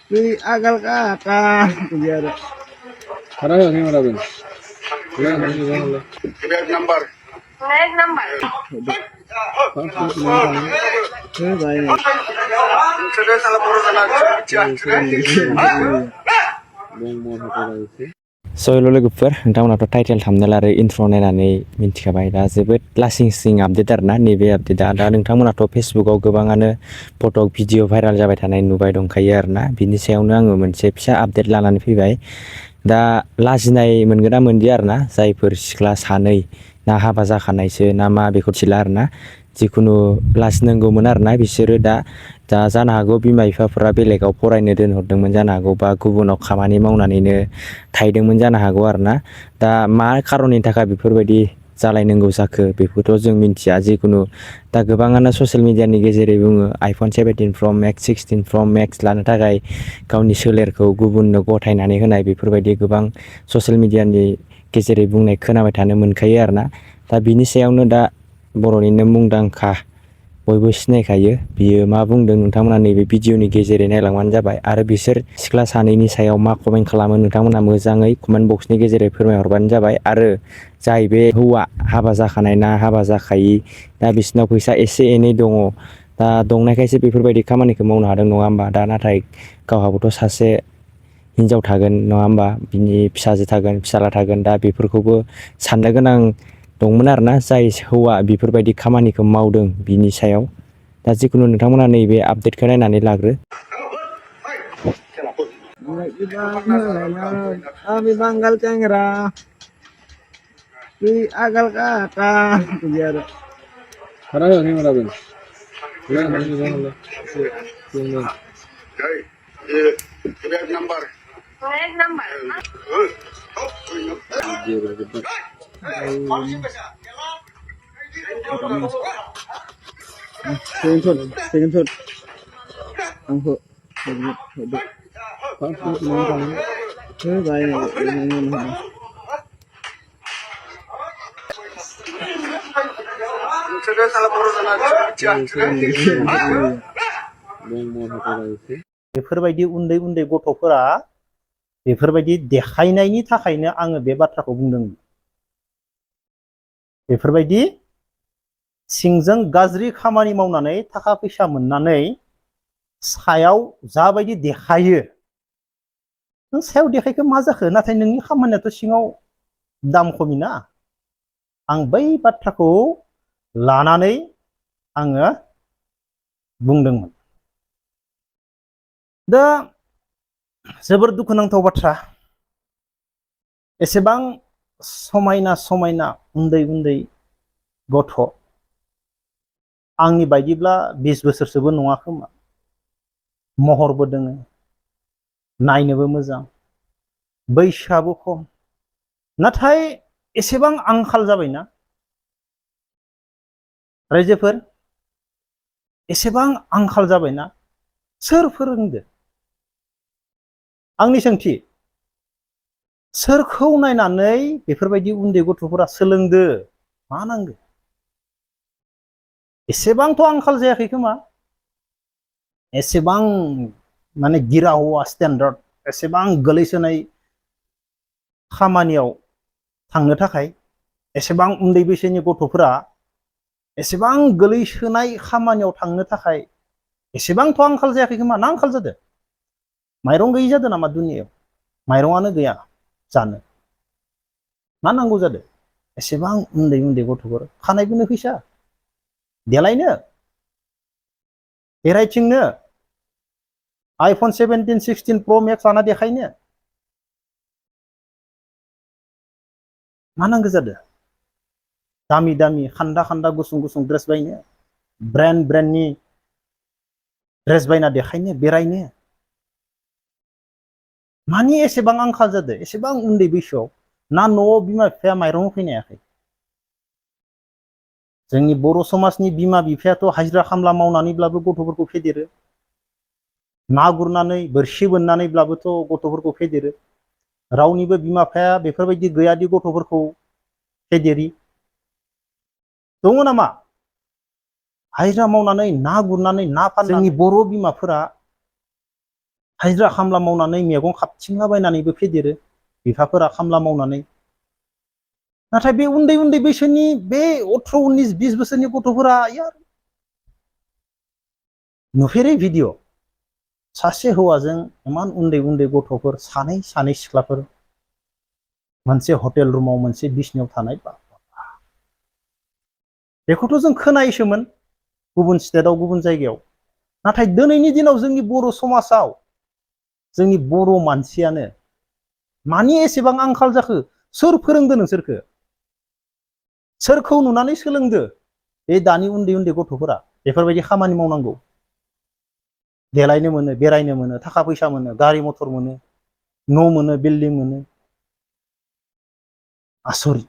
Di agal kakak biar Para ni wala ben. Wala ni wala. number. banyak. Sudah salah Bong mo hakala ise. सयल' लोगोफोर नोंथांमोनाथ' title thumbnail आरो इन्ट्र' नायनानै मिन्थिखाबाय दा जोबोद लासिं सिं update आरोना नैबे आपडेटआ दा नोंथांमोनाथ' फेसबुकाव गोबाङानो फट' भिडिअ भाइराल जाबाय थानाय नुबाय दंखायो आरोना बिनि सायावनो आङो मोनसे फिसा आपडेट लानानै फैबाय दा लाजिनाय मोनगोन ना मोनदिया आरोना जायफोर सिख्ला सानै ना हाबा जाखानायसो ना मा बेखौ मिथिला आरोना जिखुनु लाजिनांगौमोन आरोना बिसोरो दा जानो हागौ बिमा बिफाफोरा बेलेगाव फरायनो दोनहरदोंमोन जानो हागौ बा गुबुनाव खामानि मावनानैनो थाहैदोंमोन जानो हागौ आरोना दा मा खारननि थाखाय बेफोरबायदि जालायनांगौ जाखो बेखौथ' जों मिथिया जिखुनु दा गोबाङानो ससियेल मिडियानि गेजेरै बुङो आइफन 17 प्र मेक्स 16 प्र मेक्स लानो थाखाय गावनि सोलेरखौ गुबुननो गथायनानै होनाय बेफोरबायदि गोबां ससियेल मिडियानि गेजेरै बुंनाय खोनाबाय थानो मोनखायो आरोना दा बिनि सायावनो दा बर'निनो मुंदांखा बयबो सिनायखायो बियो मा बुंदों नोंथांमोना नैबे भिडिअनि गेजेरै नायलांबानो जाबाय आरो बिसोर सिख्ला सानैनि सायाव मा कमेन्ट खालामो नोंथांमोना मोजाङै कमेन्ट बक्सनि गेजेरै फोरमायहरबानो जाबाय आरो जाय बे हौवा हाबा जाखानाय ना हाबा जाखायि दा बिसिनाव फैसा एसे एनै दङ दा दंनायखायसो बेफोरबायदि खामानिखौ मावनो हादों नङा होमबा दा नाथाय गावहाबोथ' सासे हिनजाव थागोन नङा होमबा बिनि फिसाजो थागोन फिसाला थागोन दा बेफोरखौबो साननो गोनां दंमोन आरोना जाय हौवा बेफोरबायदि खामानिखौ मावदों बिनि सायाव दा जिखुनु नोंथांमोना नैबे आपडेटखौ नायनानै लाग्रो Kami banggal cengera di agal kakak biar Para ni wala ben. Wala ni wala. number. second shot angho banyak. Sudah salah Bong mo hakala ise. बेफोरबायदि उन्दै उन्दै गथ'फोरा बेफोरबायदि देखायनायनि थाखायनो आङो बे बाथ्राखौ बुंदों बेफोरबायदी सिंजों गाज्रि खामानि मावनानै थाखा फैसा मोननानै सायाव जाबायदि देखायो नों सायाव देखायखो मा जाखो नाथाय नोंनि खामानियाथ' सिङाव दाम खमि ना आं बै बाथ्राखौ लानानै आङो बुंदोंमोन दा जोबोर दुखुनांथाव बाथ्रा एसेबां समायना समायना उन्दै उन्दै गथ' आंनि बायदिब्ला 20 बोसोरसोबो नङा खोमा महरबो दोङो नायनोबो मोजां बैसोआबो खम नाथाय एसेबां आंखाल जाबायना रायजोफोर एसेबां आंखाल जाबायना सोर फोरोंदो आंनि सोंथि सोरखौ नायनानै बेफोरबायदि उन्दै गथ'फोरा सोलोंदो मा नांगौ एसेबांथ' आंखाल जायाखै खोमा एसेबां माने गिरा हौवा स्टेन्डार्ड एसेबां गोलैसोनाय खामानियाव थांनो थाखाय एसेबां उन्दै बैसोनि गथ'फोरा एसेबां गोलैसोनाय खामानियाव थांनो थाखाय एसेबांथ' आंखाल जायाखै खोमा ना आंखाल जादों माइरं गैयि जादों नामा दुनियायाव माइरंआनो गैया जानो मा नांगौ जादों एसेबां उन्दै उन्दै गथ'फोर खानायबोनो फैसा देलायनो बेरायथिंनो आइफन 17 16 प्र मेक्स लाना देखायनो मा नांगौ जादों दामि दामि खान्दा खान्दा गुसुं गुसुं ड्रेस बायनो ब्रेन्डनि ड्रेस बायना देखायनो बेरायनो मानि एसेबां आंखाल जादों एसेबां उन्दै बैसोआव ना न'आव बिमा बिफाया माइरं होफैनो हायाखै जोंनि बर' समाजनि बिमा बिफायाथ' हाजिरा खामला मावनानैब्लाबो गथ'फोरखौ फेदेरो ना गुरनानै बोरसि बोननानैब्लाबोथ' गथ'फोरखौ फेदेरो रावनिबो बिमा बिफाया बेफोरबायदि गैयादि गथ'फोरखौ फेदेरि दङ नामा हाजिरा मावनानै ना गुरनानै ना फाननानै जोंनि बर' बिमाफोरा हाजिरा खामला मावनानै मैगं खाबथिंलाबायनानैबो फेदेरो बिफाफोरा खामला मावनानै नाथाय बे उन्दै उन्दै बैसोनि बे 18 19 20 बोसोरनि गथ'फोरा यार नुफेरै भिडिअ सासे हौवाजों इमान उन्दै उन्दै गथ'फोर सानै सिख्लाफोर मोनसे हटेल रुमाव मोनसे बिसनायाव थानाय बेखौथ' जों खोनायोसोमोन गुबुन स्टेटआव गुबुन जायगायाव नाथाय दिनैनि दिनाव जोंनि बर' समाजाव जोंनि बर' मानसियानो मानि एसेबां आंखाल जाखो सोर फोरोंदो नोंसोरखो सोरखौ नुनानै सोलोंदो बे दानि उन्दै उन्दै गथ'फोरा बेफोरबायदि खामानि मावनांगौ देलायनो मोनो बेरायनो मोनो थाखा फैसा मोनो गारि मथर मोनो न' मोनो बिल्डिं मोनो आसरित